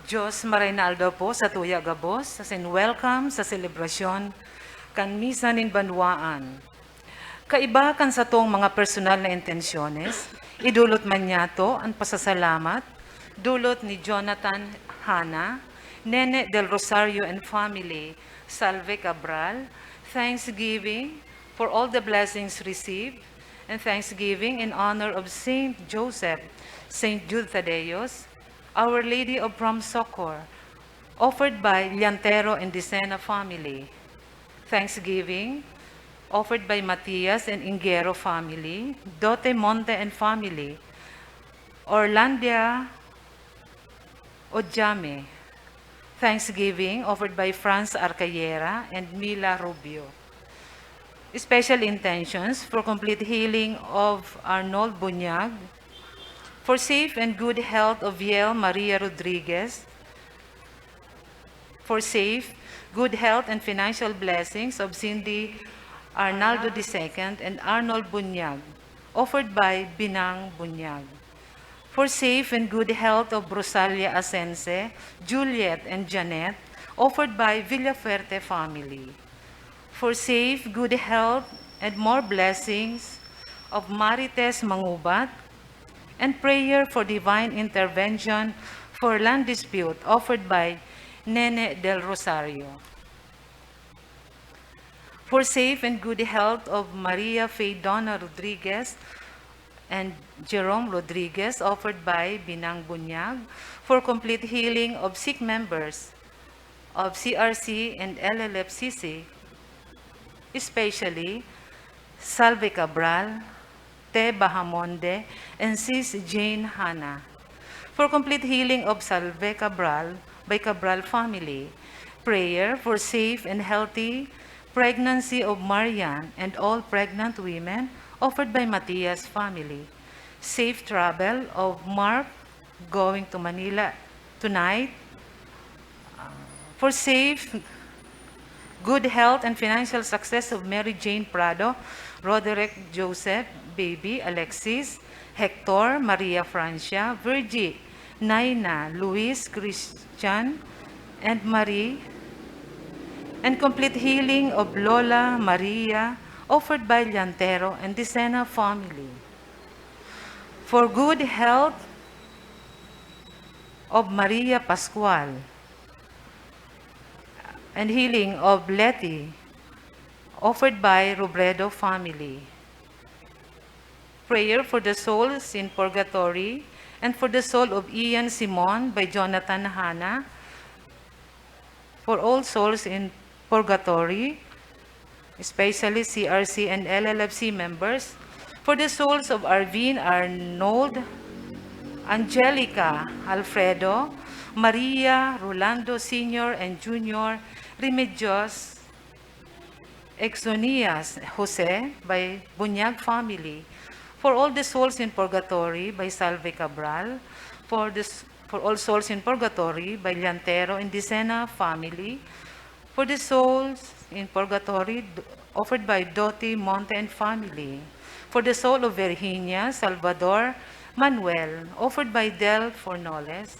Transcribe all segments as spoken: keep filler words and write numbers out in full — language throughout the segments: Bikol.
Diyos, maray na aldaw po sa tuya gabos, asin welcome sa selebrasyon kan Misa nin Banwaan. Kaiba kan satong mga personal na intensyones, idulot man niyato an pasasalamat, dulot ni Jonathan Hana, Nene Del Rosario and family, Salve Cabral, thanksgiving for all the blessings received, and thanksgiving in honor of Saint Joseph, Saint Jude Thaddeus, Our Lady of Prom Succor, offered by Llantero and Dicena family. Thanksgiving, offered by Matias and Ingero family, Dote Monte and family, Orlandia Ojame. Thanksgiving, offered by Franz Arcayera and Mila Rubio. Special intentions for complete healing of Arnold Bunyag, for safe and good health of Viel Maria Rodriguez, for safe, good health and financial blessings of Cindy Arnaldo the second and Arnold Bunyag, offered by Binang Bunyag. For safe and good health of Rosalia Asense, Juliet and Janet, offered by Villafuerte family. For safe, good health, and more blessings of Marites Mangubat, and prayer for divine intervention for land dispute offered by Nene Del Rosario. For safe and good health of Maria Faye Donna Rodriguez and Jerome Rodriguez, offered by Binang Bunyag, for complete healing of sick members of C R C and L L F C C, especially Salve Cabral, Te Bahamonde, and Sis Jane Hana. For complete healing of Salve Cabral by Cabral family. Prayer for safe and healthy pregnancy of Marian and all pregnant women, offered by Matias family. Safe travel of Mark going to Manila tonight. For safe, good health and financial success of Mary Jane Prado, Roderick Joseph, Baby, Alexis, Hector, Maria Francia, Virgie, Naina, Luis, Christian, and Marie, and complete healing of Lola Maria, offered by Llantero and Dicena family. For good health of Maria Pascual and healing of Letty, offered by Robredo family. Prayer for the souls in purgatory and for the soul of Ian Simon by Jonathan Hana. For all souls in purgatory, especially C R C and L L F C members, for the souls of Arvin Arnold, Angelica, Alfredo, Maria, Rolando Senior and Junior, Remedios, Exonias, Jose, by Bunyag family, for all the souls in purgatory, by Salve Cabral, for the s-, for all souls in purgatory, by Llantero and Dicena family, for the souls in purgatory, d-, offered by Doti Monte and family, for the soul of Virginia Salvador Manuel, offered by Del Fornoles,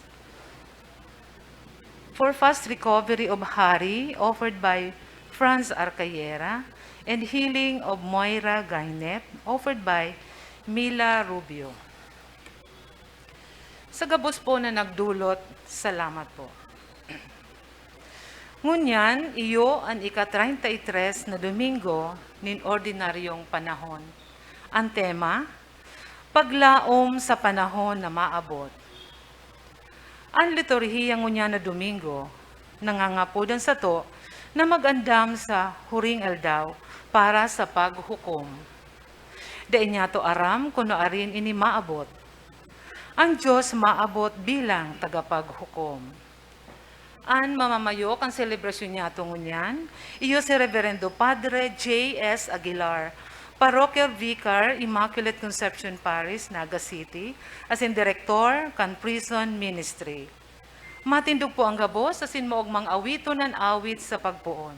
for fast recovery of Harry, offered by Franz Arcayera, and healing of Moira Gainet, offered by Mila Rubio. Sa gabos po na nagdulot, salamat po. Ngunyan, iyo an ika-treinta y tres na Domingo nin ordinaryong panahon. An tema, Paglaom sa panahon na maabot. An liturhiya ngunyan na Domingo, nangangapodan sato na mag-andam sa huring aldaw para sa paghukom. Dai niyato aram kun nuarin ini maabot. Ang Dios maabot bilang tagapaghukom. An mamamayo kan selebrasyon niyato ngunyan, iyo si Reverendo Padre J S Aguilar, Parochial Vicar, Immaculate Conception Parish, Naga City, asin direktor kan Prison Ministry. Matindog po ang gabos asin maogmang awiton an awit sa pagpoon.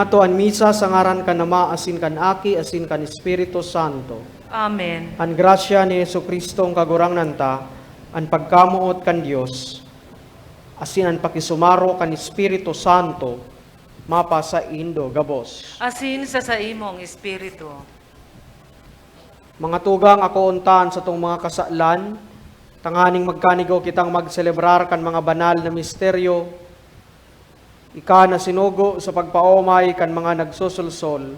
Ato an misa sa ngaran kan Ama, asin kan Aki, asin kan Espiritu Santo. Amen. An grasya ni Jesu-Cristong Kagurangnan ta, an pagkamoot kan Dios, asin an pakisumaro kan Espiritu Santo, mapasaindo gabos. Asin sa saimong espiritu. Mga tugang, akoon ta an satong mga kasalan, tanganing magkanigo kitang magselebrar kan mga banal na misteryo. Ika na sinugo sa pagpaomay kan mga nagsosolsol,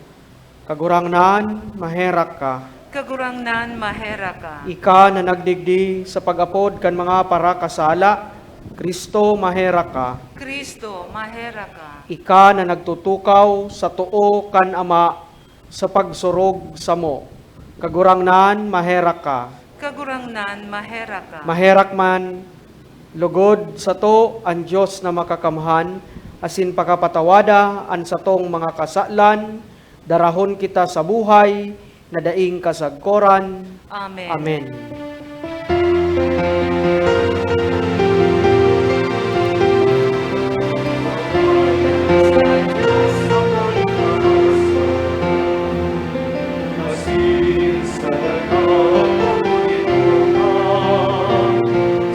Kagurangnan, maherak ka. Kagurangnan, maherak ka. Ika na nagdigdi sa pag-apod kan mga parakasala, Cristo, maherak ka. Cristo, maherak ka. Ika na nagtutukaw sa too kan Ama sa pagsurog samo, Kagurangnan, maherak ka. Kagurangnan, maherak ka. Maherak man, lugod sato an Dios na makakamhan, asin pakapatawada an satong mga kasalan, darahon kita sa buhay na daing kasagkoran. Amen. Amen.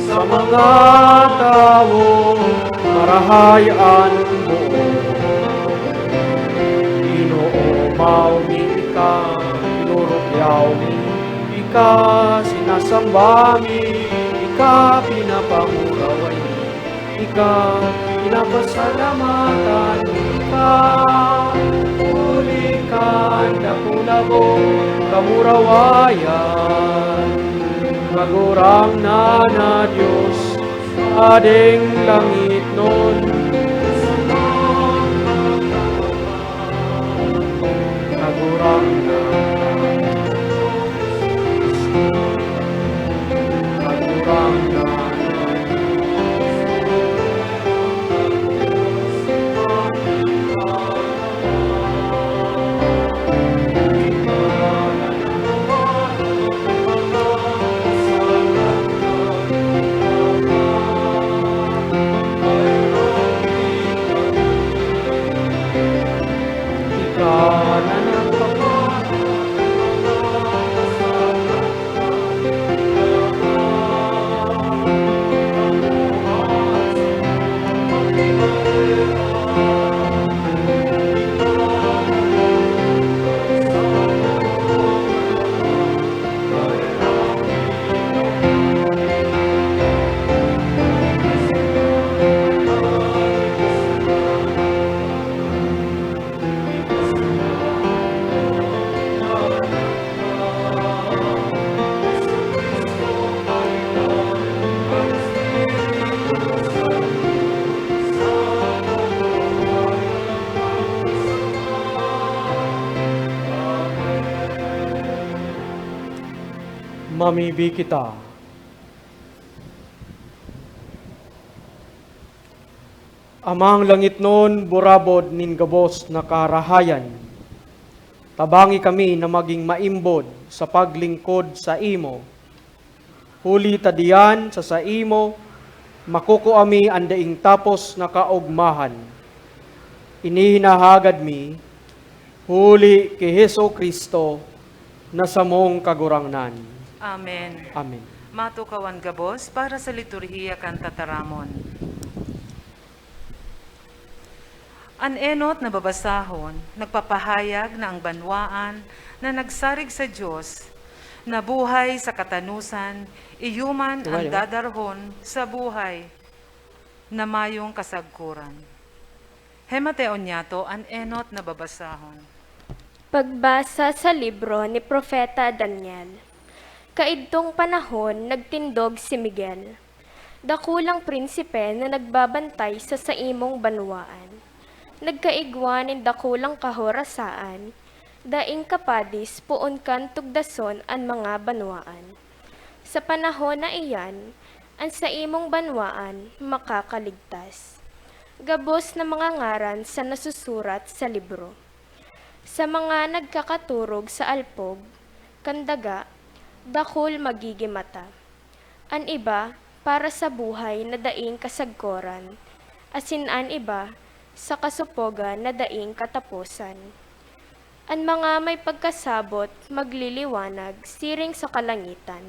Sa mga tawo, marahay an boot. Inoomaw mi ika, inurugyaw mi ika, sinasamba mi ika, pinapanguraway mi ika, pinapasalamatan mi ika. Huli kan dakula mong kamurawayan, Kagurangnan na Dios, Hading langitnon. Kagurangnan. Kagurangnan. Mamibi kita. Amang langitnon, burabod nin gabos na karahayan, tabangi kami na magin maimbod sa paglingkod saimo, huli ta diyan sa saimo makukua mi an daing tapos na kaogmahan. Ini hinahagad mi huli ki Jesu-Cristo na samong Kagurangnan. Amen. Amen. Matukaw an gabos para sa liturhiya kan tataramon. An enot na babasahon nagpapahayag na ang banwaan na nagsarig sa Dios, na buhay sa katanosan, iyo man an Iwan, iwan. dadarhon sa buhay na mayong kasagkoran. Hemateon niyato an enot na babasahon. Pagbasa sa libro ni Propeta Daniel. Kaidtong panahon, nagtindog si Miguel, dakulang prinsipe na nagbabantay sa saimong banwaan. Nagkaigwa nin dakulang kahorasaan, daing kapadis poon kan tugdason an mga banwaan. Sa panahon na iyan, an saimong banwaan makakaligtas. Gabos na mga ngaran sa nasusurat sa libro. Sa mga nagkakaturog sa alpog kan daga, dakul magigin mata. An iba, para sa buhay na daing kasagkoran, asin an iba, sa kasopogan na daing kataposan. An mga may pagkasabot magliliwanag siring sa kalangitan,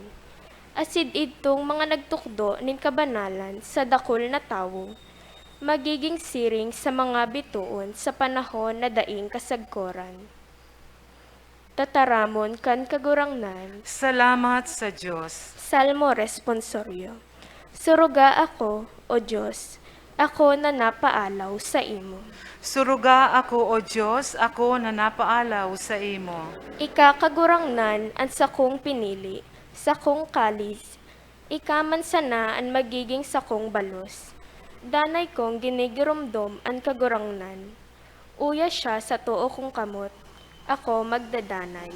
asin idtong mga nagtukdo nin kabanalan sa dakul na tawo magigin siring sa mga bitoon sa panahon na daing kasagkoran. Tataramon kan Kagurangnan. Salamat sa Dios. Salmo Responsorio. Suruga ako, O Dios, ako na napaalaw saimo. Suruga ako, O Dios, ako na napaalaw saimo. Ika, Kagurangnan, an sakong pinili, sakong kalis. Ika man sana an magiging sakong balos. Danay kong ginigiromdom an Kagurangnan. Uya siya sa too kong kamot, ako magdadanay.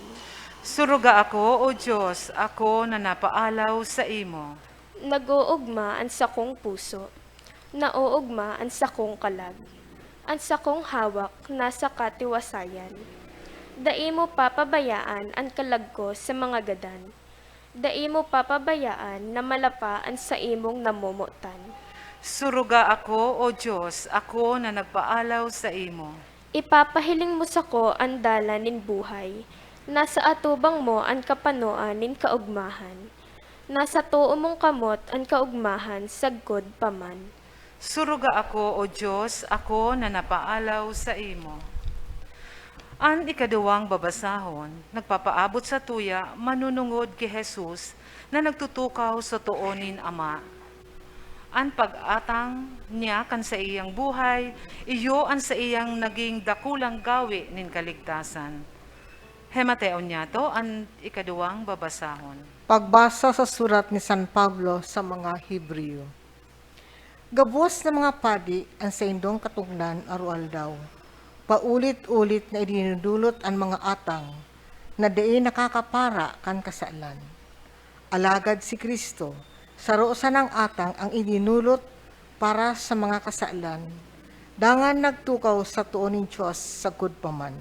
Suruga ako, O Dios, ako na napaalaw saimo. Nag-oogma an sakong puso, naoogma an sakong kalag, an sakong hawak nasa katiwasayan. Dai mo papabayaan an kalag ko sa mga gadan. Dai mo papabayaan na malapa an saimong namomotan. Suruga ako, O Dios, ako na nagpaalaw saimo. Ipapahiling mo sako an dalan nin buhay. Nasa atubang mo an kapanoan nin kaogmahan. Nasa too mong kamot an kaogmahan sagkod pa man. Suruga ako, O Dios, ako na napaalaw saimo. An ikaduwang babasahon nagpapaabot satuya manunungod ki Jesus na nagtutukaw sa too nin Ama. An pag-atang niya kan saiyang buhay, iyo an saiyang naging dakulang gawe nin kaligtasan. Hemateon niyato an ikaduwang babasahon. Pagbasa sa surat ni San Pablo sa mga Hebreo. Gabos na mga padi an saindong katugnan aroaldaw. Paulit-ulit na idinudulot an mga atang na dai nakakapara kan kasalan. Alagad si Cristo, saro sanang atang an idinulot para sa mga kasalan, dangan nagtukaw sa too nin Dios sagkod pa man.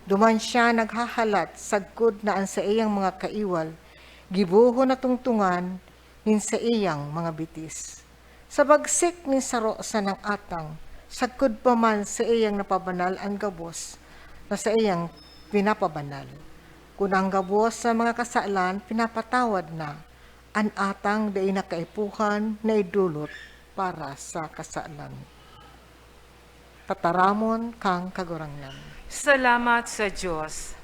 Duman siya naghahalat sagkod na an saiyang mga kaiwal gibohon na tungtongan nin saiyang mga bitis. Sa bagsik nin saro sanang atang, sagkod pa man saiyang napabanal an gabos na saiyang pinapabanal. Kun an gabos na mga kasalan pinapatawad na, an atang dai na kaipuhan na idolot para sa kasalan. Tataramon kan Kagurangnan. Salamat sa Dios.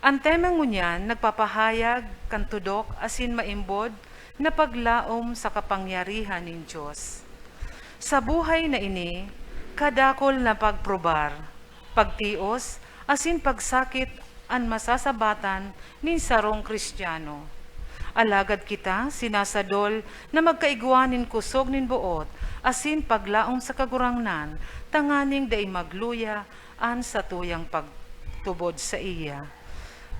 An tema ngunyan nagpapahayag kan tudok asin maimbod na paglaom sa kapangyarihan nin Dios. Sa buhay na ini, kadakul na pagprobar, pagtios, asin pagsakit an masasabatan nin sarong Cristiano. Alagad kita sinasadol na magkaigwa nin kusog nin boot asin paglaom sa Kagurangnan, tanganing dai magluya an satuyang pagtubod saiya.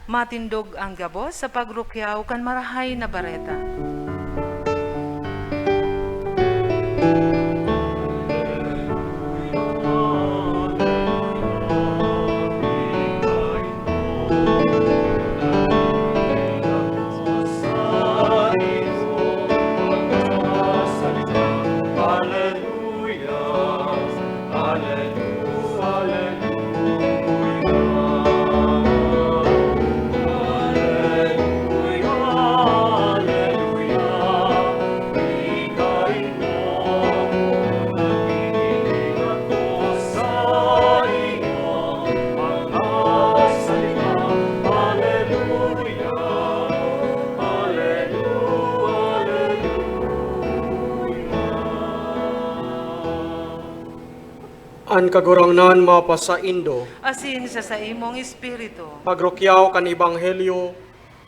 Matindog an gabos sa pagrukyaw kan Marahay na Bareta. An Kagurangnan mapasaindo. Asin sa saimong espiritu. Pagrukyaw kan Ebanghelyo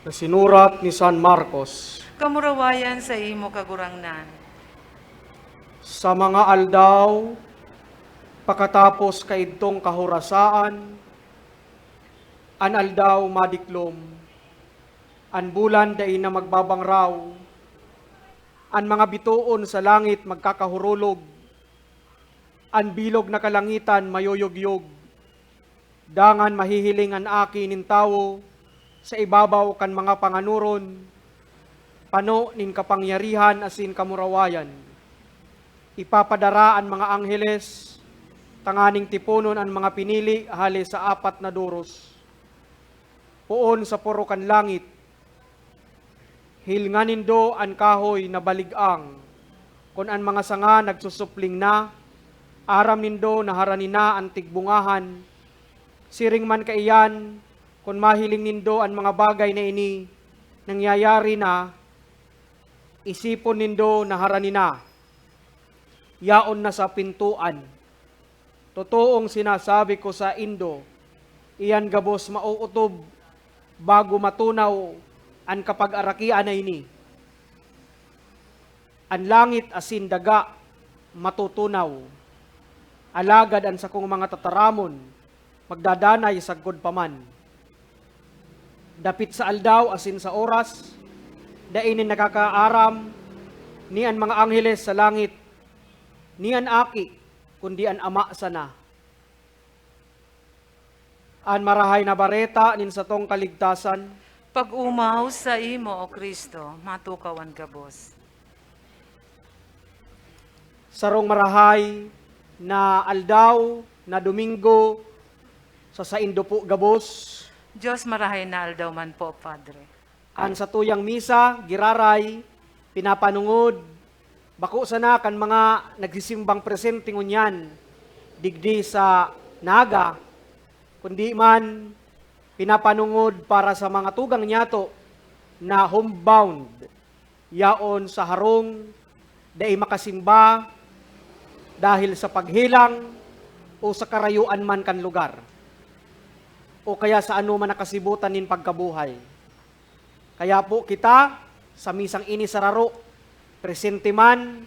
na sinurat ni San Marcos. Kamurawayan sa imo, Kagurangnan. Sa mga aldaw, pakatapos kaidtong kahorasaan, an aldaw madiklom, an bulan dai na magbabangraw, an mga bitoon sa langit magkakahurulog, an bilog na kalangitan mayuyugyog, dangan mahihiling an Aki nin Tawo sa ibabaw kan mga panganoron, pano nin kapangyarihan asin kamurawayan. Ipapadara an mga angheles tanganing tiponon an mga pinili hale sa apat na doros, poon sa poro kan langit. Hilngan nindo an kahoy na balig-ang. Kun an mga sanga nagsusupling na, aram nindo na harani na an tigbungahan. Siring man kaiyan, kun mahiling nindo an mga bagay na ini nangyayari na, isipon nindo na harani na, yaon na sa pintoan. Totoong sinasabi ko saindo, iyan gabos maootob bago matunaw an kapagarakian na ini. An langit asin daga matutunaw, alagad an sakong mga tataramon magdadanay sagkod pa man. Dapit sa aldaw asin sa oras, dai nin nakakaaram, ni an mga angheles sa langit, ni an Aki, kundi an Ama sana. An Marahay na Bareta nin satong kaligtasan. Pag-omaw saimo, O Cristo, matukaw an gabos. Sarong marahay na aldaw na Domingo sa saindo po gabos. Dios, marahay na aldaw man po, Padre. An satuyang misa, giraray, pinapanungod, bako sana kan mga nagsisimbang presente ngunyan, digdi sa Naga, kundi man pinapanungod para sa mga tugang niyato na homebound, yaon sa harong, dai makasimba dahil sa paghelang o sa karayuan man kan lugar, o kaya sa anoman na kasibutan nin pagkabuhay. Kaya po kita, sa misang ini sararo, presente man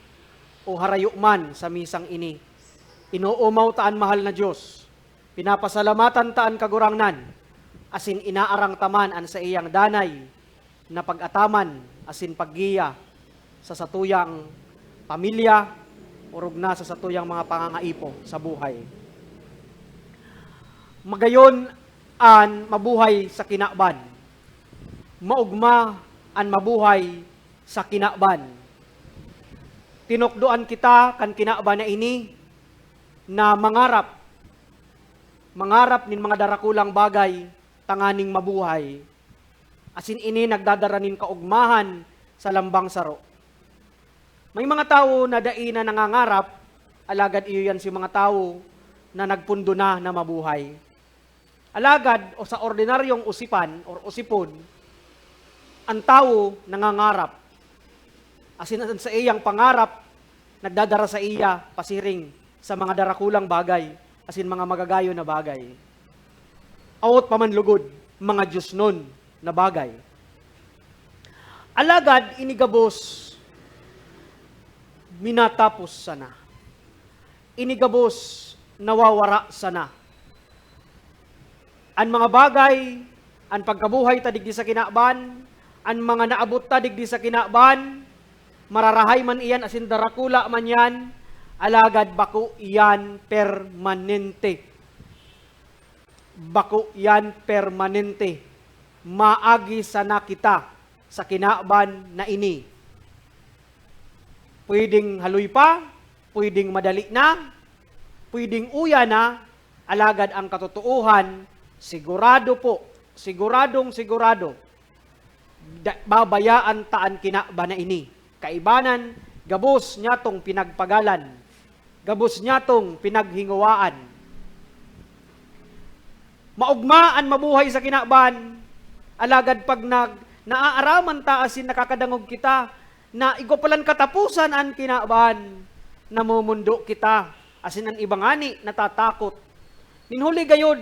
o harayo man sa misang ini, inoomaw ta an mahal na Dios, pinapasalamatan ta an Kagurangnan, asin inaarang ta man an saiyang danay na pag-ataman asin paggiya sa satuyang pamilya, orog na sa satuyang mga pangangaipo sa buhay. Magayon an mabuhay sa kinaban. Maogma an mabuhay sa kinaban. Tinukdoan kita kan kinaban na ini na mangarap, mangarap nin mga darakulang bagay tanganing mabuhay. Asin ini nagdadara nin kaogmahan sa lambang saro. May mga tawo na dai na nangangarap, alagad iyo yan si mga tawo na nagpundo na na mabuhay. Alagad, o sa ordinaryong usipan or usipon, an tawo nangangarap. Asin an saiyang pangarap nagdadara saiya pasiring sa mga darakulang bagay asin mga magagayon na bagay. Awot pa man lugod, mga diosnon na bagay. Alagad ini gabos minatapos sana. Ini gabos nawawara sana. An mga bagay, an pagkabuhay ta digdi sa kinaban, an mga naabot ta digdi sa kinaban, mararahay man iyan asin darakula man iyan, alagad bako iyan permanente. Bako iyan permanente. Maagi sana kita sa kinaban na ini. Pwedeng haloy pa, pwedeng madali na, pwedeng uya na, alagad ang katotoohan, sigurado po, siguradong sigurado, da-, babayaan ta an kinaban na ini. Kaibanan, gabos niyatong pinagpagalan, gabos niyatong pinaghingowaan. Maogma an mabuhay sa kinaban, alagad pag nag-, naaaraman ta asin nakakadangog kita na igwa palan kataposan an kinaban, namumundo kita, asin an iba ngani natatakot. Nin huli gayod,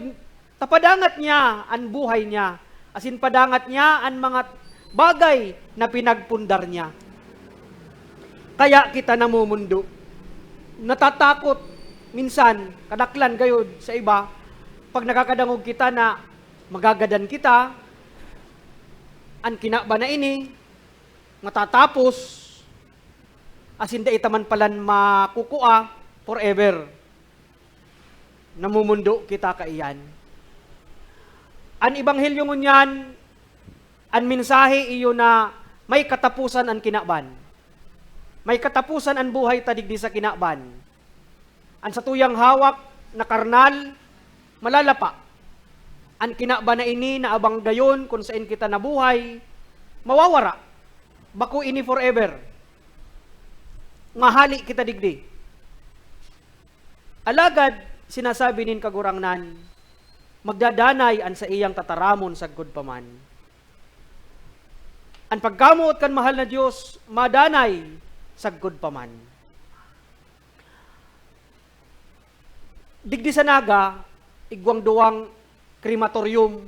tapadangat niya an buhay niya, asin padangat niya an mga bagay na pinagpundar niya. Kaya kita namumundo, natatakot, minsan, kadaklan gayod sa iba, pag nakakadangog kita na magagadan kita, an kinaban na ini, matatapos, asin dai ta man palan makukua forever. Namumundo kita kaiyan. An ebanghelyo ngunyan, an mensahe iyo na may kataposan an kinaban. May kataposan an buhay ta digdi sa kinaban. An satuyang hawak, na karnal, malalapa. An kinaban na ini na abang dayon kun saen kita nabuhay, mawawara. Bako ini forever. Mahali kita digdi. Alagad, sinasabi nin Kagurangnan, magdadanay an saiyang tataramon sagkod pa man. An pagkamoot kan mahal na Dios, madanay sagkod pa man. Digdi sa Naga, igwang duwang crematorium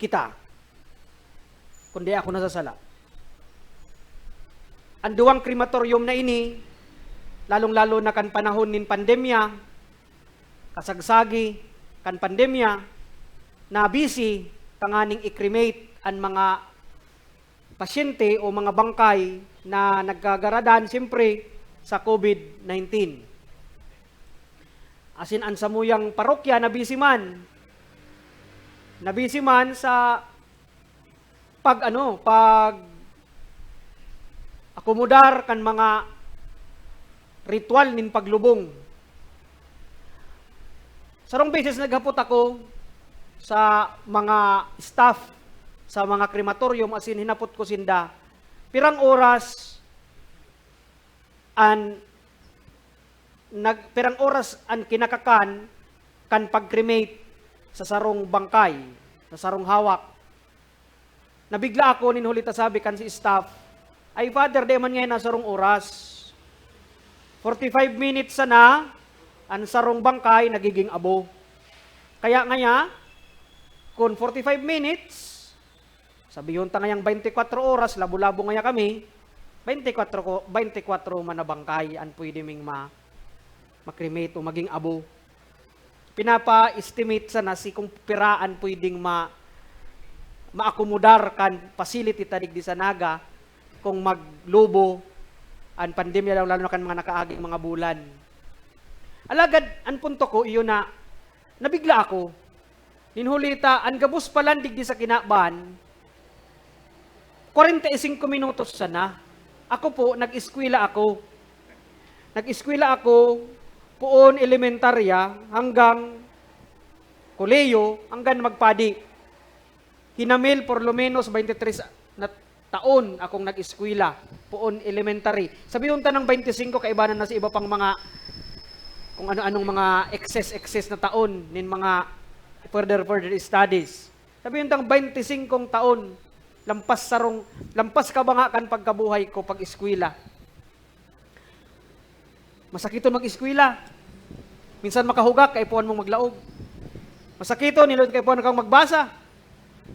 kita. Kun di ako nasasala. An duwang crematorium na ini, lalong-lalo na kan panahon nin pandemya, kasagsagi kan pandemya, na-busy tanganing i-cremate an mga pasyente o mga bangkay na nagkagaradan, siyempre, sa COVID nineteen. Asin an samuyang parokya na-busy man. Na-busy man sa pag, ano, pag akomodar kan mga ritual nin paglubong. Sarong beses naghapot ako sa mga staff sa mga crematorium, asin hinapot ko sinda, pirang oras an nag-, pirang oras an kinakakan kan pag-cremate sa sarong bangkay, sa sarong hawak. Nabigla ako nin huli ta sabi kan si staff, "Ay, Father, di man ngayon na sarong oras. Forty-five minutes sana, an sarong bangkay nagiging abo." Kaya ngaya, kun forty-five minutes, sabihon ta ngayang twenty-four oras, labo-labo ngaya kami, twenty-four ko, twenty-four man na bangkay an pwede ming ma-, ma-cremate o maging abo. Pinapa-estimate sana si kung pira an pwedeng ma-, maakomodar kan facility ta digdi sa Naga kung maglubo an pandemya, lalo, lalo na kan mga nakaaging mga bulan. Alagad, an punto ko, iyo na, nabigla ako. Nin huli ta, an gabos pa lang digdi sa kinaban, kwarenta y singko minutos sana. Ako po, nag-eskwela ako. Nag-eskwela ako, poon elementarya hanggang kolehiyo, hanggang magpadi. Hinamil, por lo menos, twenty-three na taon akong nag-eskwela, poon elementary. Sabihon ta ng twenty-singko, kaibanan na sa iba pang mga, kung ano-anong mga excess, excess na taon nin mga further, further studies. Sabihon tang twenty-singkong taon, lampas sarong, lampas ka ba nga kan pagkabuhay ko pag-eskwela? Masakiton mag-eskwela. Minsan makahugak, kaipuhan mong maglaog. Masakiton, nin huli ta kaipuhan kang magbasa.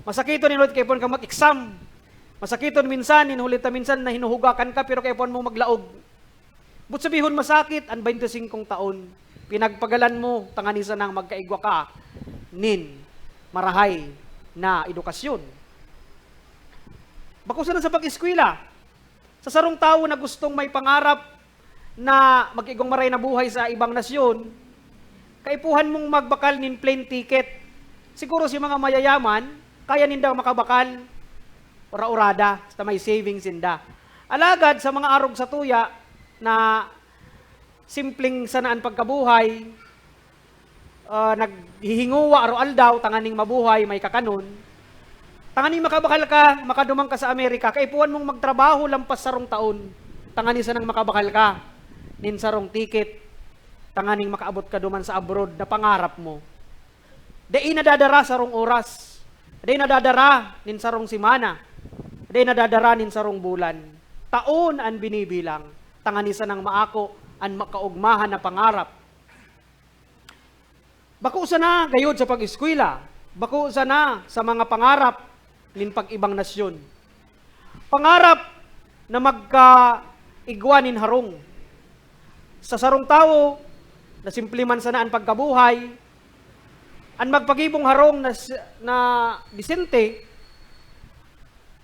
Masakiton, nin huli ta kaipuhan kang mag-exam. Masakiton minsan, nin huli ta minsan na hinuhugakan ka, pero kaipuhan mong maglaog. But sabihon masakit, an twenty-singkong taon, pinagpagalan mo, tanganing sanang magkaigwa ka nin marahay na edukasyon. Bako sana sa pag-eskwela. Sa sarong tawo na gustong may pangarap na mag-igwang maray na buhay sa ibang nasyon, kaipuhan mong magbakal nin plane ticket. Siguro si mga mayayaman, kaya ninda makabakal, ora-orada, basta may savings sinda. Alagad sa mga arog sa tuya na simpleng sana an pagkabuhay, ah, naghihinguwa aro-aldaw tanganing mabuhay, may kakanon. Tanganing makabakal ka, makaduman ka sa Amerika, kaipuhan mong magtrabaho lampas sarong taon, tanganing sanang makabakal ka nin sarong ticket, tanganing makaabot ka duman sa abroad na pangarap mo. Dai nadadara sarong oras, dai nadadara nin sarong semana, dai nadadara nin sarong bulan. Taon an binibilang, tanganing sanang maako an makaogmahan na pangarap. Bako sana gayod sa pag-eskwela, bako sana sa mga pangarap nin pag-ibang nasyon. Pangarap na magkaigwa nin harong. Sa sarong tawo na simple man sana an pagkabuhay, an magpagibong harong na s-, na disente,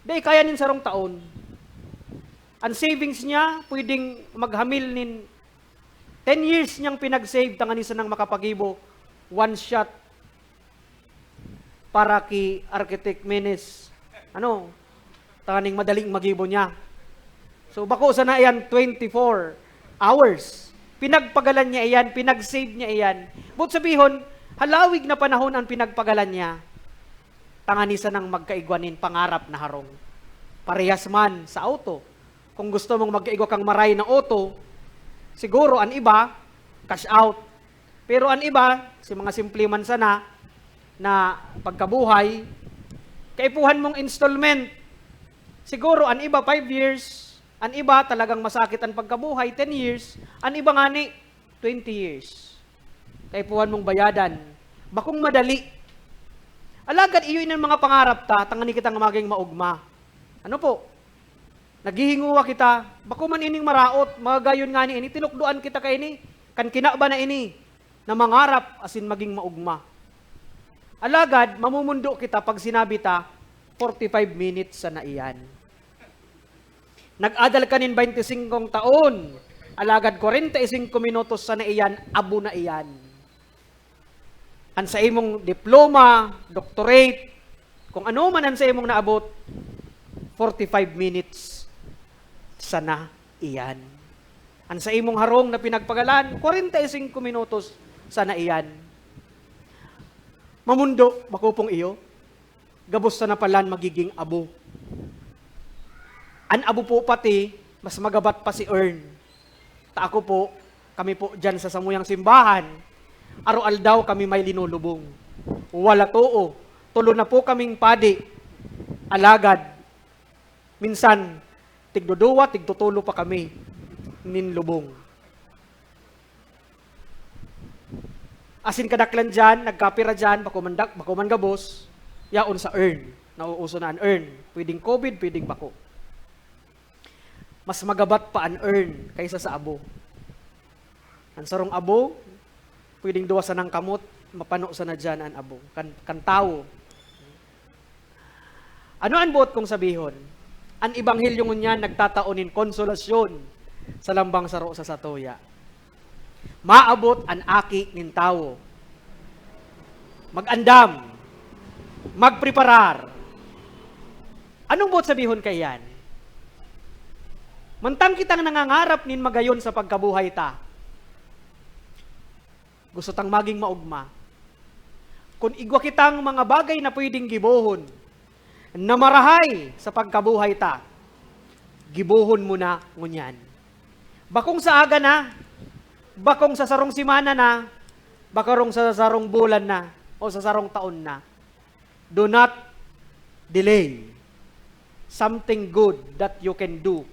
dai kaya nin sarong taon. An savings niya pwedeng maghamil nin ten years niyang pinag-save tanganing sanang makapagibo, one shot para ki Architect Menes. Ano? Tanganing madaling magibo niya. So, bako sana yan twenty-four hours. Pinagpagalan niya iyan, pinag-save niya iyan. Boot sabihon, halawig na panahon an pinagpagalan niya, tangani sanang magkaigwa nin pangarap na harong. Parehas man sa auto. Kung gusto mong magkaigwa kang maray na auto, siguro an iba, cash out. Pero an iba, si mga simple man sana na pagkabuhay, kaipuhan mong installment. Siguro an iba, five years. An iba, talagang masakit an pagkabuhay, ten years. An iba ngani, twenty years. Kaipuhan mong bayadan. Bakong madali. Alagad iyo ining mga pangarap ta, tangani kitang maging maugma. Ano po? Naghihinguwa kita, bako man ining maraot, magagayon ngani ini, tinukdoan kita kaini, kan kinaban na ini, na mangarap asin maging maugma. Alagad, mamumundo kita pag sinabi ta, forty-five minutes sana iyan. Nag-adal ka nin baynte singkong taon, alagad kwarenta y singko minutos sana iyan, abo na iyan. An sa imong diploma, doctorate, kung ano man an sa imong naabot, forty-five minutes sana iyan. An sa imong harong na pinagpagalan, kwarenta y singko minutos sana iyan. Mamundo, bako pong iyo, gabos sana palan magiging abo. An abo po pati, mas magabat pa si Ern. Ta ako po, kami po diyan sa samuyang simbahan, araw-aldaw kami may linulubong. Wala too, tulo na po kaming padi. Alagad, minsan, tigduduwa, tigtutulo pa kami nin lubong. Asin kadaklan diyan, nagkapira diyan, bako man dak-, bako man gabos, yaon sa urn. Nauuso na an urn. Pwedeng COVID, pwedeng bako. Mas magabat pa an urn kaysa sa abo. An sarong abo, pwedeng duwa sanang kamot, mapano sana diyan an abo, kan, kan tawo. Ano an boot kong sabihon? An ebanghelyo ngunyan nagtatao nin konsolasyon sa lambang saro sa satuya. Maabot an Aki nin Tawo. Mag-andam. Magpreparar. Anong boot sabihon kaiyan? Mantang kitang nangangarap nin magayon sa pagkabuhay ta, gusto tang maging maogma. Kun igwa kitang mga bagay na pwedeng gibohon na marahay sa pagkabuhay ta, gibohon mo na ngunyan. Bakong sa aga na, bakong sa sarong semana na, bakong sa sarong bulan na, o sa sarong taon na. Do not delay something good that you can do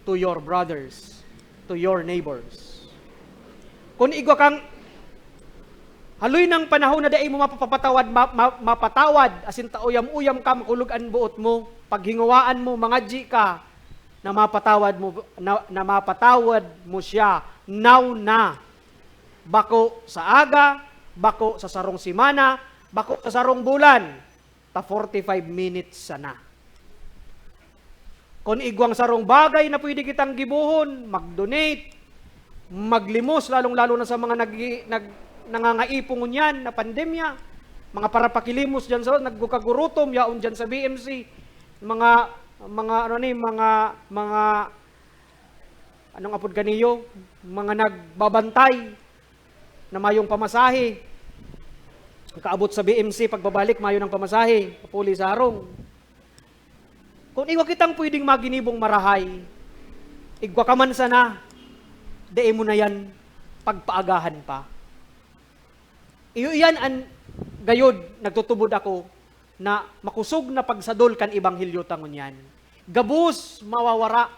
to your brothers, to your neighbors. Kun igwa kang haloy nang panahon na dai mo mapapatawad, ma-, ma-, mapatawad, asin ta uyam-uyam ka, makulog an boot mo, paghinguwaan mo, mangadyi ka, na mapatawad mo, na, na mapatawad mo siya, now na. Bako sa aga, bako sa sarong semana, bako sa sarong bulan, ta forty-five minutes sana. Kun igwang sarong bagay na pwede kitang gibohon, mag-donate, maglimos, lalong-lalo na sa mga nag-, nag-, nangangaipon ngunyan na pandemya, mga parapakilimos diyan sa nagkakagurutom, yaon diyan sa B M C, mga, mga, ano ni, mga, mga, anong apod kaniyo? Mga nagbabantay na mayong pamasahe. Kaabot sa B M C, pagbabalik, mayo ng pamasahe, papuli sa harong. Kung igwa kitang pwedeng maginibong marahay, igwa ka man sana, dai mo na yan pagpaagahan pa. Iyo iyan an gayod, nagtutubod ako na makosog na pagsadol kan ebanghelyo ta ngunyan. Gabos mawawara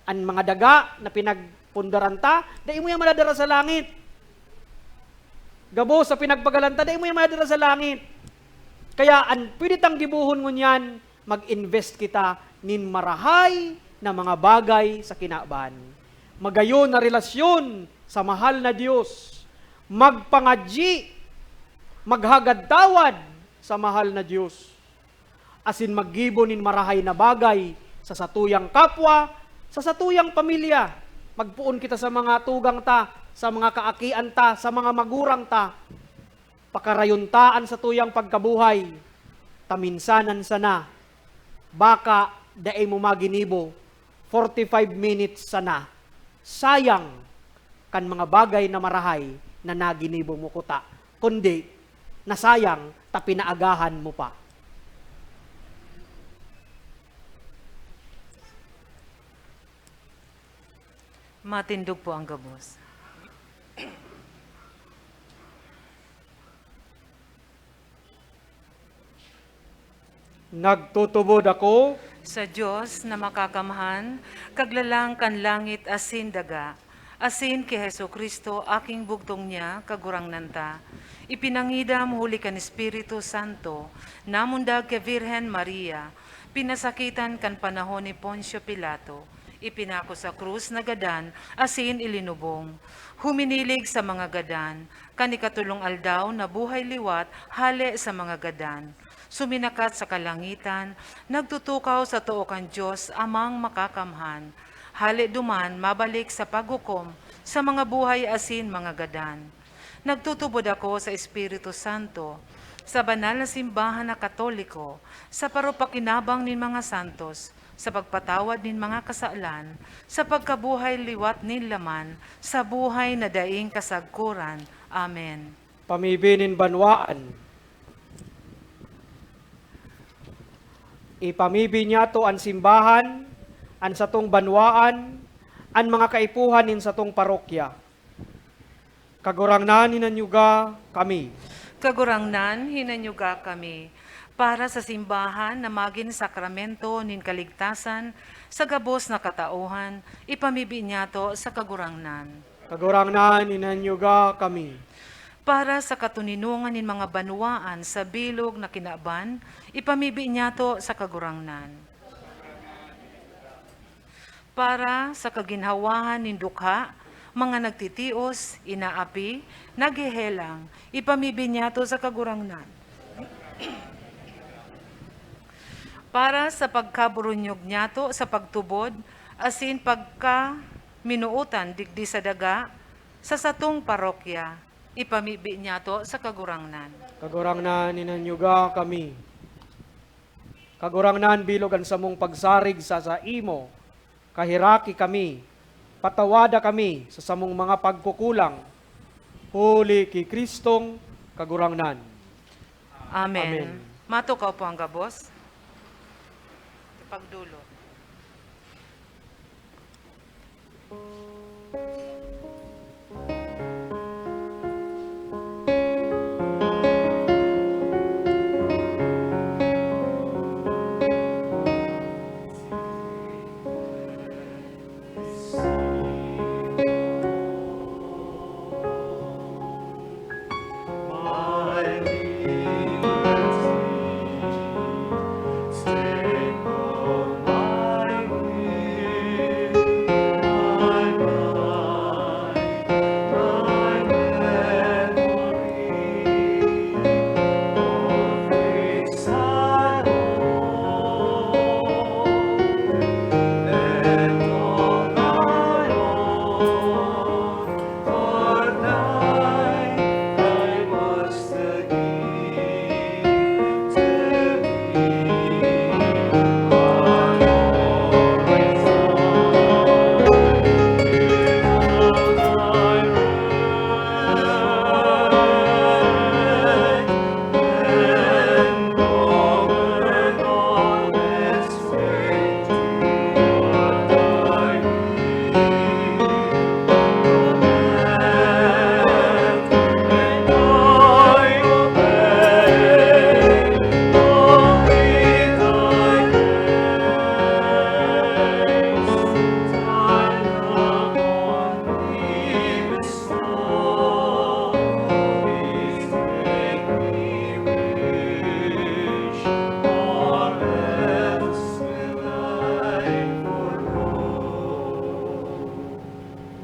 an mga daga na pinagpundaran ta, dai mo yan madadara sa langit. Gabos sa pinagpagalan ta, dai mo yan madadara sa langit. Kaya an pwede tang gibohon ngunyan, mag-invest kita nin marahay na mga bagay sa kinaban. Magayon na relasyon sa mahal na Diyos. Magpangadyi, maghagad tawad sa mahal na Diyos. Asin maggibo nin marahay na bagay sa satuyang kapwa, sa satuyang pamilya. Magpoon kita sa mga tugang ta, sa mga kaakian ta, sa mga magurang ta. Pakarayon ta an satuyang pagkabuhay, ta minsanan sana, baka dai mo maginibo, forty-five minutes sana. Sayang, kan mga bagay na marahay na naginibo mo kuta, kundi nasayang ta pinaagahan mo pa. Matindog po ang gabos. Nagtutubod ako sa Dios na Makakamhan, Kaglalang kan langit asin daga, asin ki Jesu-Cristo, aking bugtong niya, Kagurangnan ta. Ipinangidam huli kan Espiritu Santo, namundag ki Birhen Maria, pinasakitan kan panahon ni Poncio Pilato, ipinako sa krus na gadan asin ilinubong. Huminilig sa mga gadan, kan ikatolong aldaw nabuhay liwat hale sa mga gadan. Suminakat sa kalangitan, nagtutukaw sa too kan Dios Amang Makakamhan. Hale duman mabalik sa paghukom sa mga buhay asin mga gadan. Nagtutubod ako sa Espiritu Santo, sa banal na simbahan na Katoliko, sa parupakinabang nin mga santos, sa pagpatawad nin mga kasalan, sa pagkabuhay liwat nin laman, sa buhay na daing kasagkoran. Amen. Pamibi nin banwaan. Ipamibi niyato an simbahan, an satong banwaan, an mga kaipuhan nin satong parokya. Kagurangnan, hinanyuga kami. Kagurangnan, hinanyuga kami. Para sa simbahan na magin sakramento nin kaligtasan sa gabos na katauhan, ipamibi niyato sa Kagurangnan. Kagurangnan, hinanyuga kami. Para sa katoninongan nin mga banwaan sa bilog na kinaban, ipamibi niyato sa Kagurangnan. Para sa kaginhawahan nin dukha, mga nagtitios, inaapi, naghehelang, ipamibi niyato sa Kagurangnan. Para sa pagkaburunyog niyato sa pagtubod asin pagkaminootan digdi sa daga, sa satong parokya, ipamibi niyato sa Kagurangnan. Kagurangnan, hinanyuga kami. Kagurangnan, bilog an samong pagsarig sa saimo, kaheraki kami, patawada kami sa samong mga pagkukulang, huli ki Cristong Kagurangnan. Amen. Amen. Matukaw po ang gabos. Pagdulot.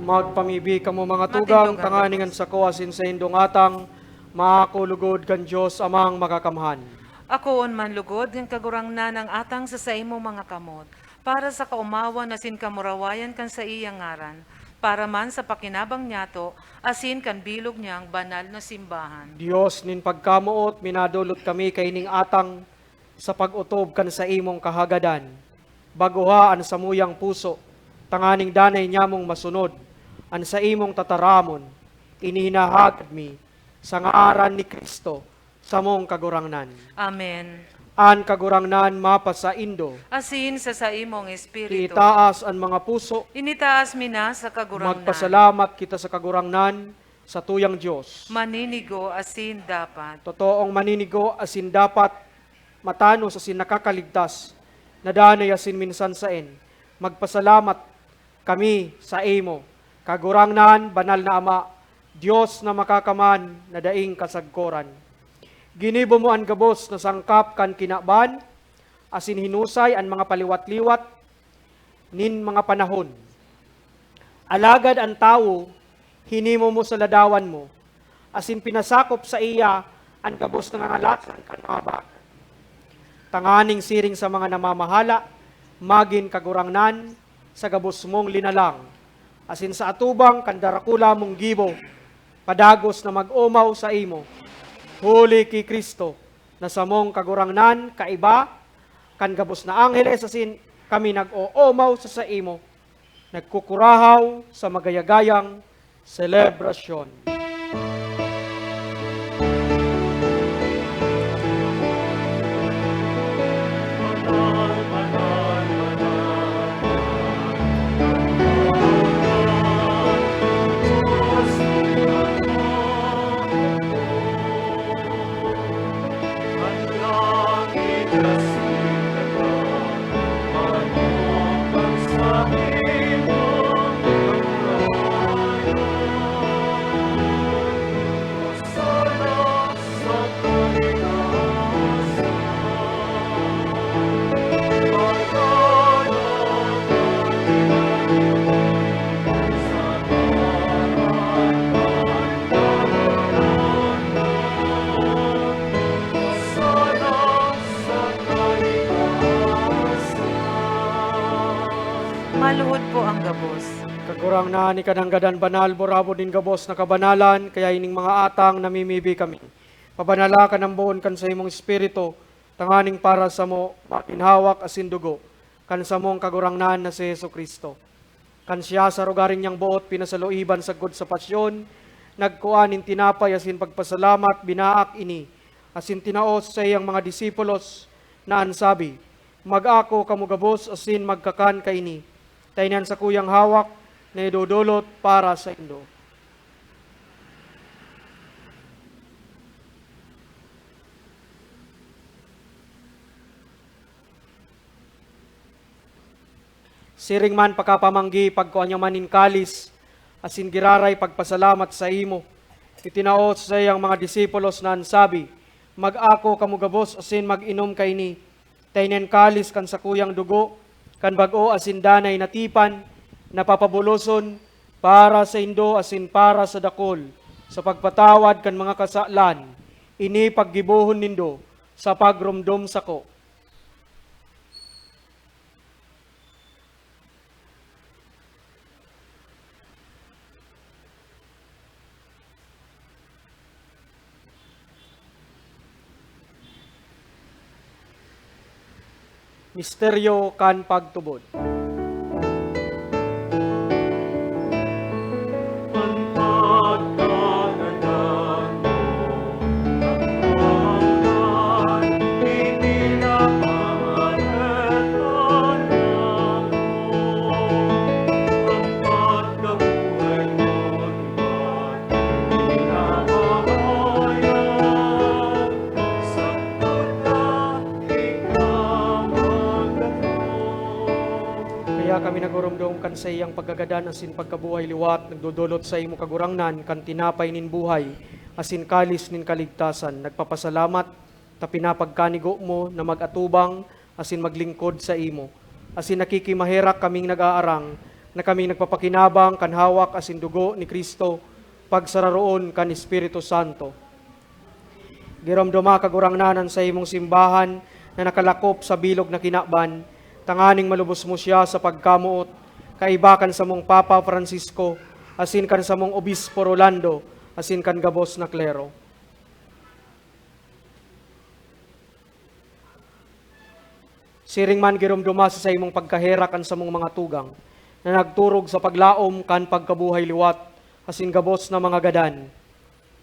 Magpamibi kamo, mga tugang, tanganing an sako asin saindong atang maako lugod kan Dios Amang Makakamhan. Akoon man lugod kan Kagurangnan ang atang sa saimo mga kamot, para sa kaomawan asin kamurawayan kan saiyang ngaran, para man sa pakinabang niyato asin kan bilog niyang banal na simbahan. Dios nin pagkamoot, minadolot kami kaining atang sa pag-otob kan saimong kahagadan. Bagoha an samuyang puso, tanganing danay nyamong masunod an saimong tataramon, ini hinahagad mi sa ngaran ni Cristo, samong Kagurangnan. Amen. An Kagurangnan mapasaindo. Asin sa saimong espiritu. Itaas an mga puso. Initaas mi na sa Kagurangnan. Magpasalamat kita sa Kagurangnan, sa tuyang Dios. Maninigo asin dapat. Totoong maninigo asin dapat, matanos asin nakakaligtas, na danay asin minsan saen. Magpasalamat kami saimo, Kagurangnan, Banal na Ama, Dios na makakaman na daing kasagkoran. Ginibo mo an gabos na sangkap kan kinaban, asin hinusay an mga paliwat-liwat nin mga panahon. Alagad an tawo, hinimo mo sa ladawan mo, asin pinasakop saiya an gabos na ngangalasan kan mga bagay. Tanganing siring sa mga namamahala, magin kagurangnan sa gabos mong linalang, asin sa atubang kan darakula mong gibo, padagos na mag-omaw saimo. Huli ki Cristo, na samong Kagurangnan, kaiba kan gabos na angheles asin kami nag-oomaw sa saimo, nagkukurahaw sa magayagayang selebrasyon. Maluhod po ang gabos. Kagurangnan, ika nanggad an banal, burabod nin gabos na kabanalan, kaya ining mga atang namimibi kami. Pabanala kan amboon kan saimong Espiritu, tanganing para samo magin hawak asin dugo kan samong Kagurangnan na si Jesu-Cristo. Kan siya sa rogaring niyang boot pinasaluiban sagkod sa pasyon, nagkua nin tinapay asin pagpasalamat, binaak ini, asin tinao sa saiyang mga disipulos na an sabi, "Mag-ako kamo gabos asin magkakan kaini, ta ini an sakuyang hawak na idodolot para saindo." Siring man pakapamanggi, pagkua niya man nin kalis, asin giraray pagpasalamat saimo, itinao sa saiyang mga disipulos na an sabi, "Mag-ako kamo gabos asin mag-inom kaini, ta ini an kalis kan sakuyang dugo kan bag-o asin danay na tipan, na papabuloson para saindo asin para sa dakul, sa pagpatawad kan mga kasalan. Ini paggibohon nindo sa pagromdom sako." Misteryo kan pagtubod. Kaya kami nagurumdom kan saiyang pagkagadan asin pagkabuhay liwat, nagdodolot saimo, Kagurangnan, kan tinapay nin buhay asin kalis nin kaligtasan. Nagpapasalamat ta pinapagkanigo mo na mag-atubang asin maglingkod saimo. Asin nakikimaherak kaming nag-aarang na kaming nagpapakinabang kan hawak asin dugo ni Cristo, pagsararoon kan Espiritu Santo. Giromdoma, Kagurangnan, an saimong simbahan na nakalakop sa bilog na kinaban, tanganing malubos mo siya sa pagkamoot, kaiba kan samong Papa Francisco, asin kan samong Obispo Rolando, asin kan gabos na klero. Siring man, giromdoma sa saimong pagkaherak an samong mga tugang, na nagturog sa paglaom kan pagkabuhay liwat asin gabos na mga gadan.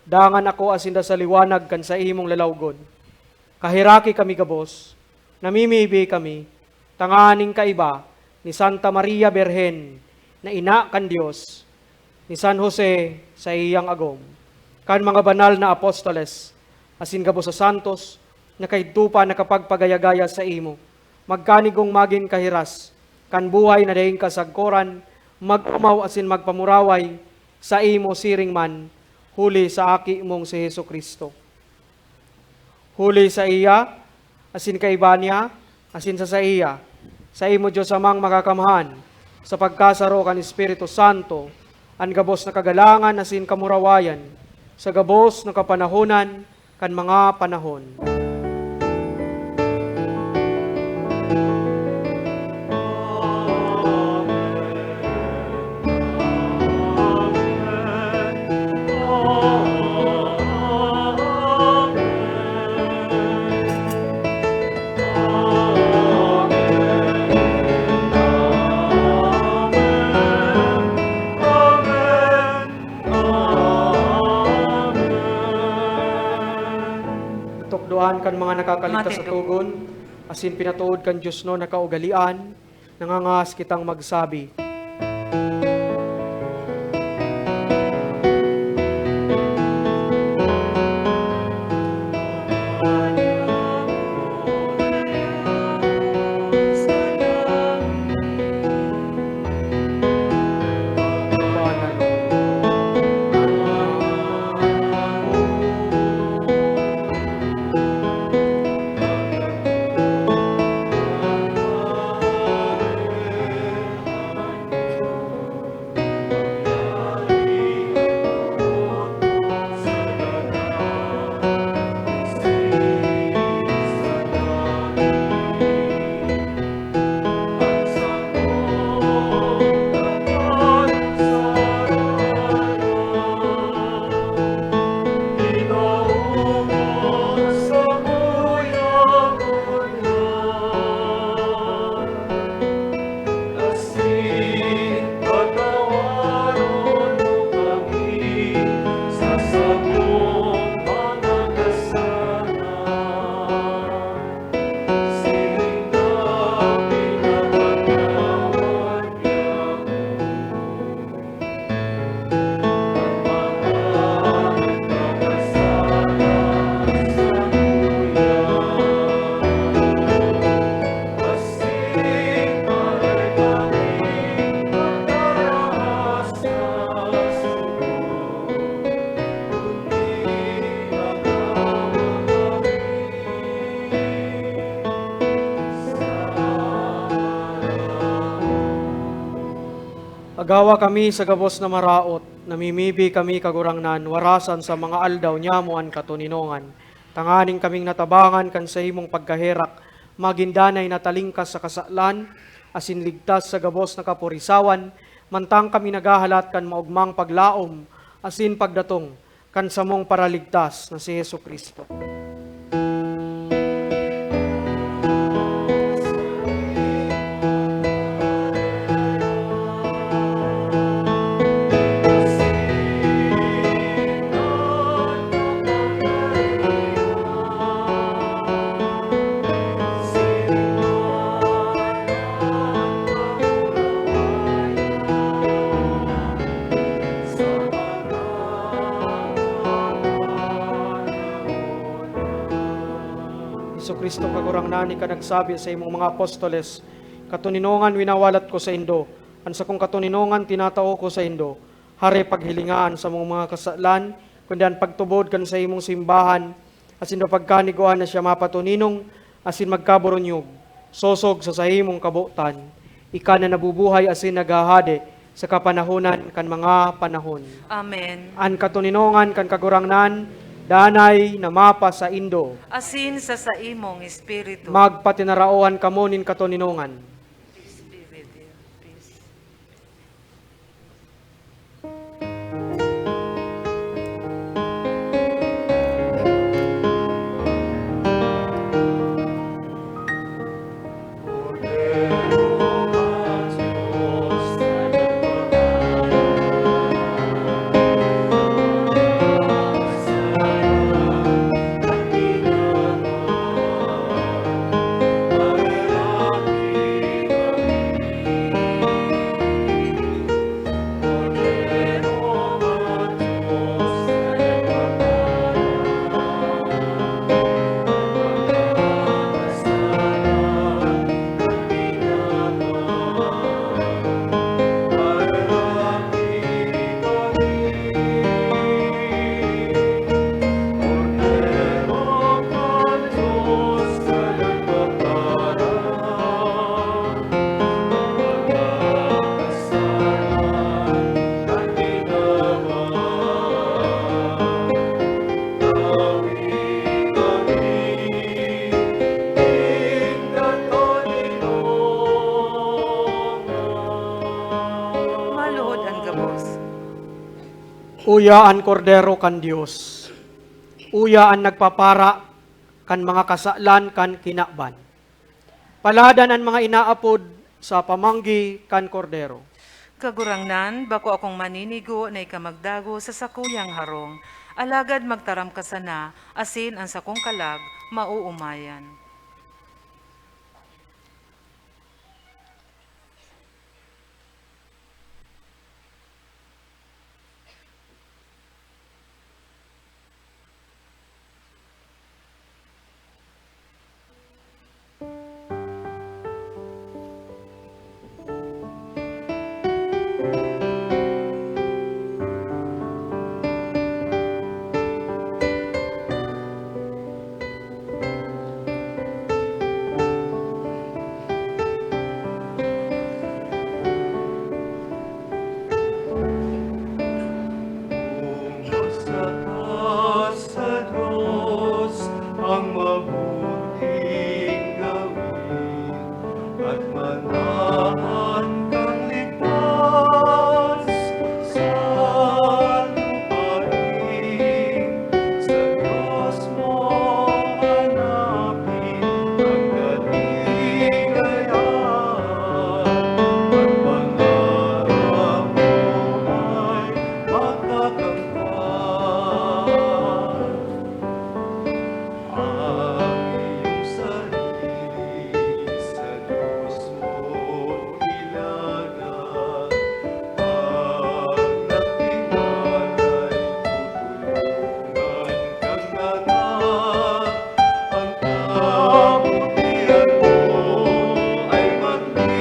Dangan ako asin da sa liwanag kan saimong lalawgon. Kaheraki kami gabos, namimibi kami, tanganing kaiba ni Santa Maria Birhen na ina kan Dios, ni San Jose sa iyang agom, kan mga banal na apostoles, asin gabos sa santos na kaidto pa nakapagpagaya-gaya saimo, magkanigong magin kahiras kan buhay na daing kasagkoran, mag-omaw asin magpamuraway saimo siring man, huli sa Aki mong si Jesu-Cristo. Huli saiya, asin kaiba niya, asin sa saiya, saimo Dios Amang Makakamhan, sa pagkasaro kan Espiritu Santo, an gabos na kagalangan asin kamurawayan, sa gabos na kapanahonan kan mga panahon. Tukdoan kan mga nakakaligtas sa Matindog. Togon, asin pinatuod kan diosnon na kaugalean, nangangahas kitang magsabi. Agawa kami sa gabos na maraot, namimibi kami, Kagurangnan, warasan sa mga aldaw nyamo an katoninongan, tanganing kaming natabangan kan saimong pagkaherak, magin danay na talingkas sa kasalan, asin ligtas sa gabos na kapurisawan, mantang kami naghahalat kan maogmang paglaom asin pagdatong kan samong Paraligtas na si Jesu-Cristo. Jesu-Cristo, Kagurangnan, ika nagsabi sa imong mga apostoles, "Katoninongan winawalat ko saindo, an sakong katoninongan tinatao ko saindo." Hare paghilinga an samong mga kasalan, kundi an pagtubod kan saimong simbahan, asin an pagkanigwaan na siya mapatoninong asin magkaburunyog, sosog sa saimong kabotan, ika na nabubuhay asin naghahade sa kapanahonan kan mga panahon. Amen. An katoninongan kan Kagurangnan, danay na mapasaindo. Asin sa saimong espiritu. Magpatinaraohan kamo nin katoninongan. Peace be with you. Peace. Uya an Kordero kan Dios. Uya an nagpapara kan mga kasalan kan kinaban. Paladan an mga inaapod sa pamanggi kan Kordero. Kagurangnan, bako akong maninigo na ika magdago sa sakuyang harong, alagad magtaram ka sana, asin an sakong kalag maoomayan. Sa Dios ang mabuting gawin at manahan kang ligtas sa lupain. Sa Dios mo hanapin ang kaligayahan at pangarap mo ay makakamtan. Ang iyong sarili sa Diyos mo ilaga. Pag nagtiwalay, tutulungan kang lahat. Ang kabutihan mo ay magliliwanag.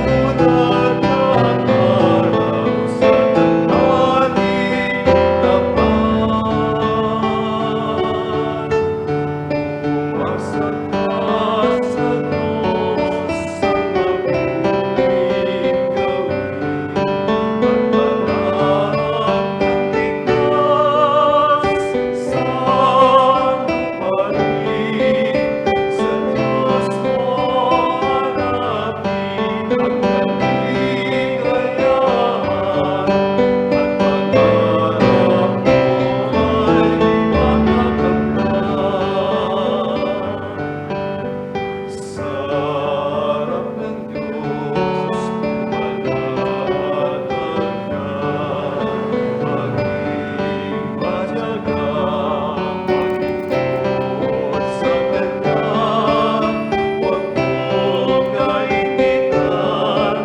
Katulad ng araw sa tanghali, tapat. Sa harap ng Diyos, mananatili ka, maging matyaga, maglingkod sa Kanya, huwag mong kainitan.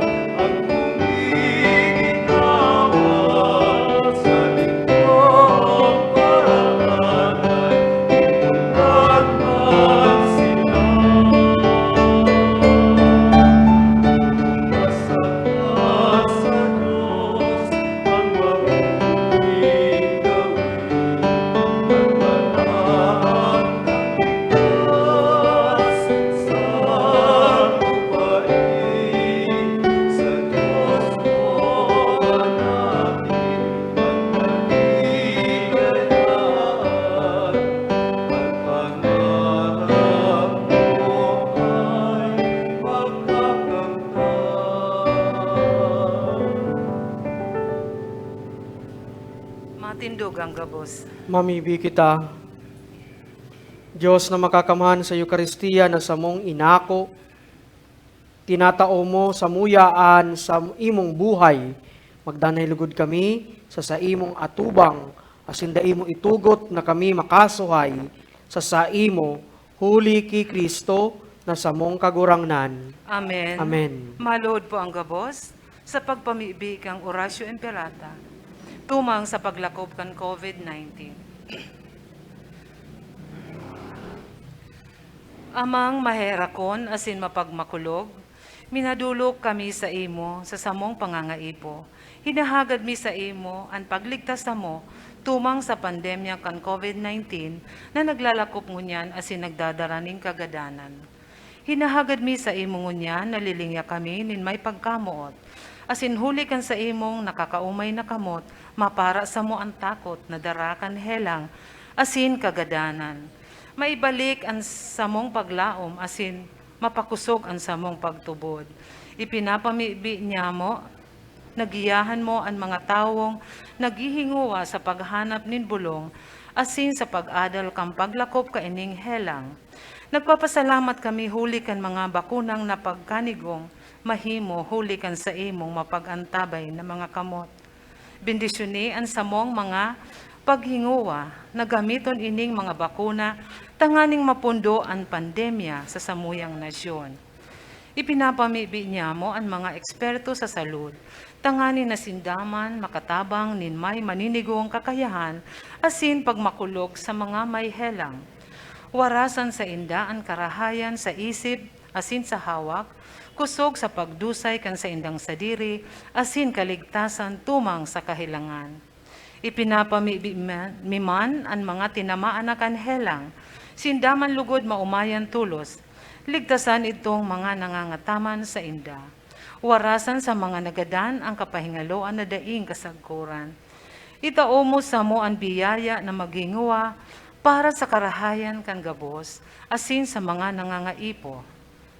Matindog ang gabos. Mamibi kita. Dios na makakamhan, sa Eukaristia na samong inako, tinatao mo samuya an sa imong buhay. Magdanay lugod kami sa saimong atubang, asin dai mo itugot na kami makasuhay sa saimo, huli ki Cristo na samong Kagurangnan. Amen. Amen. Maluod po ang gabos sa pagpamibi kan Oratio Imperata tumang sa paglakob kan COVID nineteen. Amang maheherakon asin mapagmakulog, minadolok kami saimo sa samong pangangaipo. Hinahagad mi saimo an pagligtas samo tumang sa pandemya kan COVID nineteen na naglalakop ngunyan asin nagdadara nin kagadanan. Hinahagad mi saimo ngunyan, nalilingya kami nin may pagkamoot, asin huli kan saimong nakakaomay na kamot, mapara samo an takot na dara kan helang asin kagadanan. Maibalik an samong paglaom asin mapakosog an samong pagtubod. Ipinapamibi niamo na giyahan mo an mga tawong naghihingowa sa paghanap nin bolong asin sa pag-adal kan paglakop kaining helang. Nagpapasalamat kami huli kan mga bakunang napagkanigong mahimo huli kan saimong mapag-antabay na mga kamot. Bendisyoni an samong mga paghingowa na gamiton ining mga bakuna tanganing mapundo an pandemya sa samuyang nasyon. Ipinapamibi niyamo an mga eksperto sa salud tanganing sinda man makatabang nin may maninigong kakayahan asin pagmakulog sa mga may helang. Warasan sainda an karahayan sa isip asin sa hawak, kosog sa pagdusay kan saindang sadiri asin kaligtasan tumang sa kahelangan. Ipinapamibi man, mi man an mga tinamaan na kan helang, sinda man lugod maomayan tolos, ligtasan idtong mga nangangataman sainda. Warasan sa mga nagadan an kapahingaloan na daing kasagkoran. Itao mo samo an biyaya na maghingowa para sa karahayan kan gabos asin sa mga nangangaipo.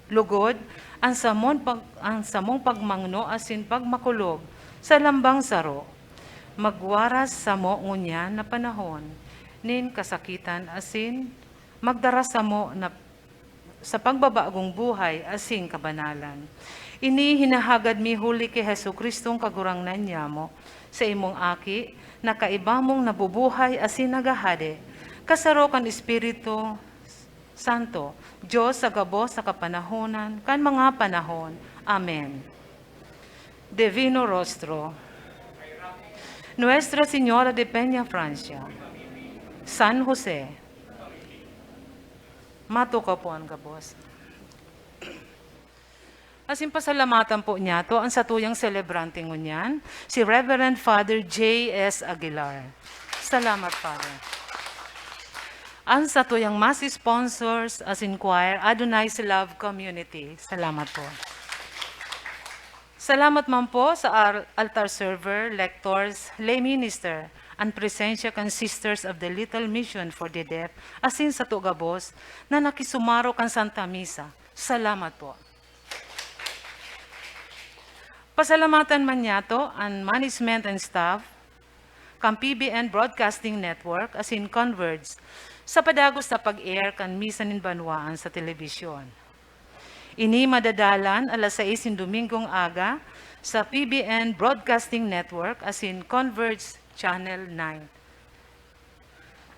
Lugod, an samon pag-, an samong pagmangno asin pagmakulog sa lambang saro, magwaras samo ngunyan na panahon nin kasakitan asin magdara samo na sa pagbabagong buhay asin kabanalan. Ini hinahagad mi huli ki Jesu-Cristong Kagurangnan nyamo, sa imong Aki, na kaiba mong nabubuhay asin naghahade, kasaro kan Espiritu Santo, Dios sa gabos sa kapanahonan kan mga panahon. Amen. Divino Rostro, Nuestra Señora de Peña Francia, San Jose, matukaw po an gabos. Asin pasalamatan po niyato an satuyang selebrante ngunyan, si Reverend Father J S Aguilar. Salamat, Father. An satuyang mass sponsors asin choir, Adonai's Love Community. Salamat po. Salamat man po sa ar-, altar server, lectors, lay minister, an presensya kan Sisters of the Little Mission for the Deaf, asin sato gabos na nakisumaro kan Santa Misa. Salamat po. Pasalamatan man niyato an management and staff kan P B N Broadcasting Network asin Converge sa padagos na pag-air kan Misa nin Banwaan sa telebisyon. Ini madadalan alas sais nin Domingong aga sa P B N Broadcasting Network asin Converge Channel nine.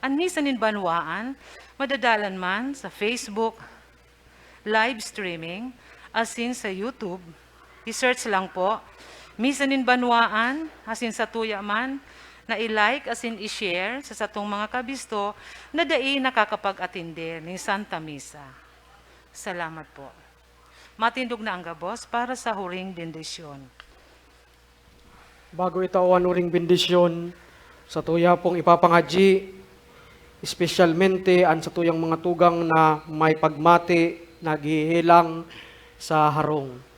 An Misa nin Banwaan madadalan man sa Facebook, live streaming, asin sa YouTube. I-search lang po, Misa nin Banwaan, asin satuya man na i-like asin i-share sa satong mga kabisto na dai nakakapag-atender nin Santa Misa. Salamat po. Matindog na ang gabos para sa huring bendisyon. Bago itao an huring bendisyon, satuya pong ipapangadyi, espesyalmente an satuyang mga tugang na may pagmati, naghihilang sa harong.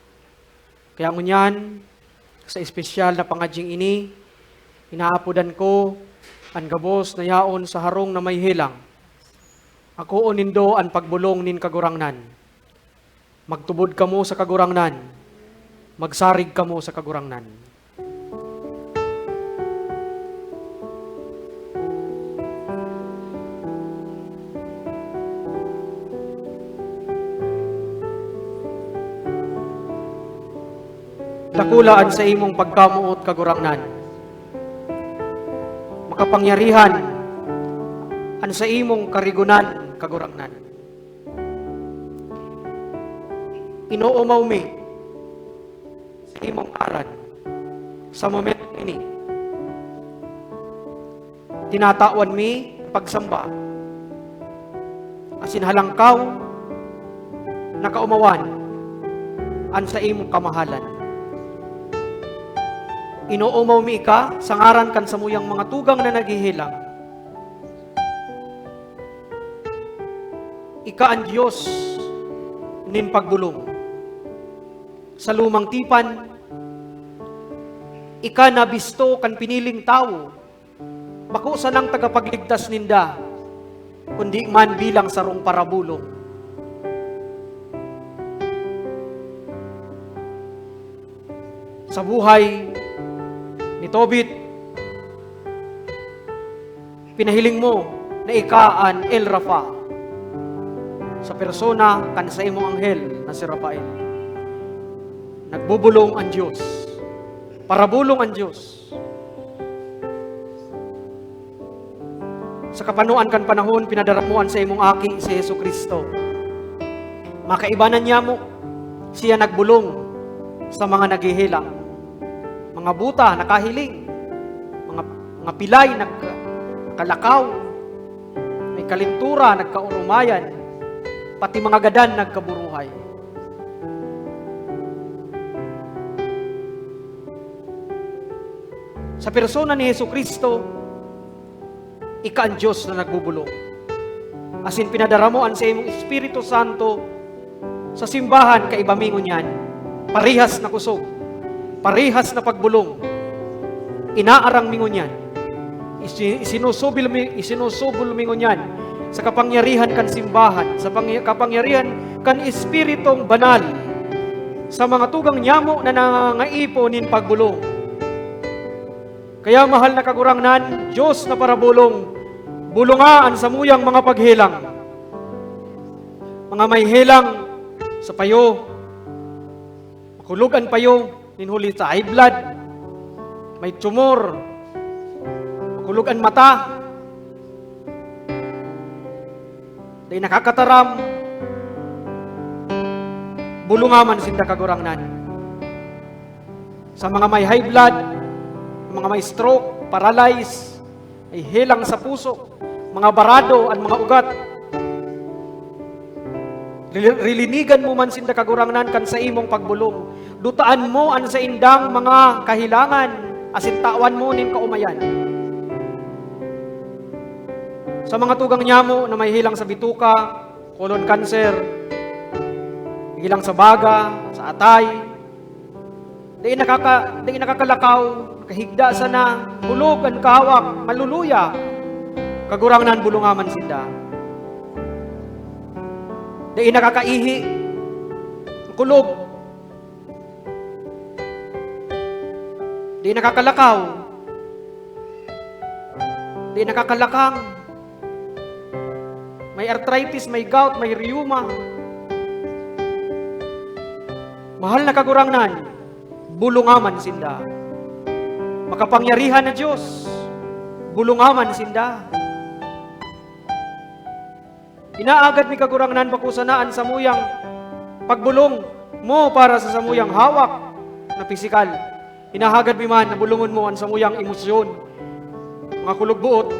Kaya ngunyan, sa espesyal na pangadying ini, inaapodan ko an gabos na yaon sa harong na may helang. Akoon nindo an pagbolong nin Kagurangnan. Magtubod kamo sa Kagurangnan. Magsarig kamo sa Kagurangnan. Dakula an saimong pagkamoot, Kagurangnan. Makapangyarihan an saimong karigonan, Kagurangnan. Inoomaw mi sa imong ngaran sa momentong ini. Tinatawan mi pagsamba asin halangkaw na kaomawan an saimong kamahalan. Inoomaw mi ika sa ngaran kan samuyang mga tugang na naghehelang. Ika an Dios nin pagbolong. Sa lumang tipan, ika nabisto kan piniling tawo, bako sanang tagapagligtas ninda, kundi man bilang sarong parabolong. Sa buhay, Tobit, pinahiling mo na ika an El Rafa sa persona kan saimong anghel na si Rafael. Nagbobolong an Diyos. Parabolong an Diyos. Sa kapanoan kan panahon, pinadara mo an saimong Aki, si Jesu-Cristo. Makaiba na niyamo, siya nagbolong sa mga naghehelang. Mga buta, nakahiling. Mga, mga pilay, nagka-, nakalakaw. May kalentura, nagkaoromayan. Pati mga gadan, nagkaburuhay. Sa persona ni Jesu-Cristo, ika an Diyos na nagbobolong. Asin pinadara mo an saimong Espiritu Santo sa simbahan kaiba mi ngunyan. Parehas na kusog, parehas na pagbolong. Inaarang mi ngunyan. Isi-, isinusubol mi, isinusubol mi ngunyan sa kapangyarihan kan simbahan, sa pangya-, kapangyarihan kan Espiritong Banal, sa mga tugang nyamo na nangangaipo nin pagbolong. Kaya, mahal na Kagurangnan, Diyos na parabolong, bolonga an samuyang mga paghelang. Mga may helang sa payo, makulog an payo, nin huli sa high blood, may tumor, makulog an mata, dai nakakataram, bolonga man sinda, Kagurangnan. Sa mga may high blood, mga may stroke, paralyze, may helang sa puso, mga barado an mga ugat. Rili-, rilinigan mo man sinda, Kagurangnan, kan saimong pagbolong. Dutaan mo an saindang mga kahelangan asin tawan mo nin kaomayan. Sa mga tugang nyamo na may helang sa bituka, colon cancer, helang sa baga, sa atay, dai nakaka-, dai nakakalakaw, nakahigda sana, bulog an kahawak, maluluya, Kagurangnan, bolonga man sinda. Dai nakakaihi, kulog, dai nakakalakaw, dai nakakalakang, may arthritis, may gout, may rheuma. Mahal na Kagurangnan, bolonga man sinda. Makapangyarihan na Diyos, bolonga man sinda. Inaagad mi, Kagurangnan, bako sana an samuyang pagbolong mo para sa samuyang hawak na pisikal. Hinahagad mi man na bolongon mo an samuyang emosyon, mga kulog-boot,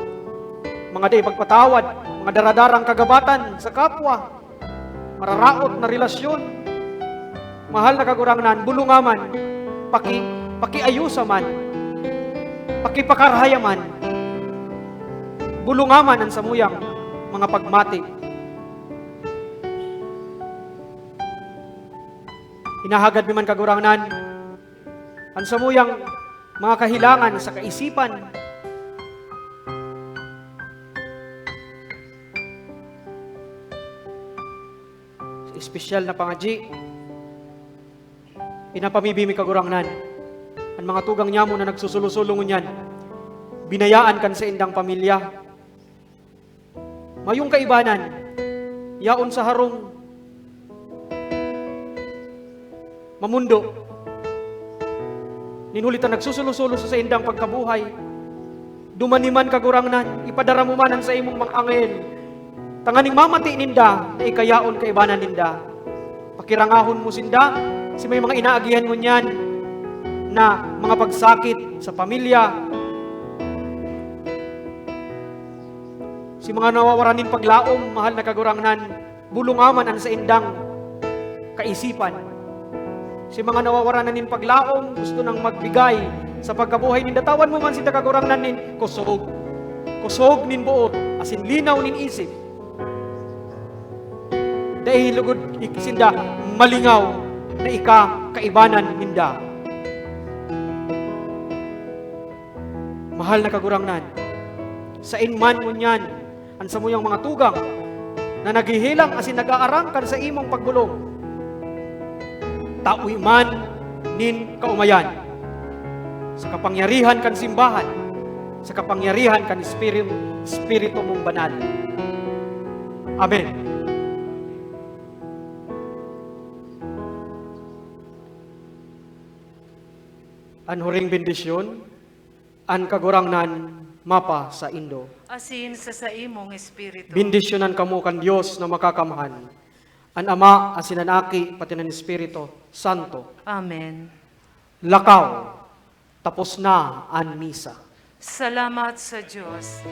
mga dai pagpatawad, mga daradarang kagabatan sa kapwa, mararaot na relasyon. Mahal na Kagurangnan, bolonga man, paki-, pakiayusa man, pakipakarhaya man. Bolonga man an samuyang mga pagmati. Hinahagad mi man, Kagurangnan, an samuyang mga kahelangan sa kaisipan. Sa espesyal na pangadyi, pinapamibi mi, Kagurangnan, an mga tugang nyamo na nagsusulo-sulo ngunyan, binayaan kan saindang pamilya. Mayong kaibanan, yaon sa harong, mamundo. Nin huli ta nagsusulo-sulo sa saindang pagkabuhay. Dumani man, Kagurangnan, ipadara mo man an saimong mga anghel, tanganing mamati ninda na ika yaon kaibanan ninda. Pakirangahon mo sinda, si may mga inaagihan ngunyan na mga pagsakit sa pamilya, si mga nawawaran nin paglaom, mahal na Kagurangnan, bolonga man an saindang kaisipan. Si mga nawawaran na nin paglaom, gusto nang magbigay sa pagkabuhay ninda, tawan mo man sinda, Kagurangnan, nin kusog, kusog nin boot, asin linaw nin isip. Dai lugod ik-, sinda malingaw na ika kaibanan ninda. Mahal na Kagurangnan, saen man ngunyan an samuyang mga tugang na naghehelang asin nag-aarang kan saimong pagbolong, tawi man nin kaomayan. sa kapangyarihan kan simbahan, sa kapangyarihan kan Espiritu, Espiritu mong Banal. Amen. An huring bendisyon, an Kagurangnan mapa saindo. Asin sa saimong espiritu. Bendisyonan kamo kan Dios na Makakamhan, an Ama, asin an Aki, pati an Espiritu Santo. Amen. Lakaw, tapos na an misa. Salamat sa Dios.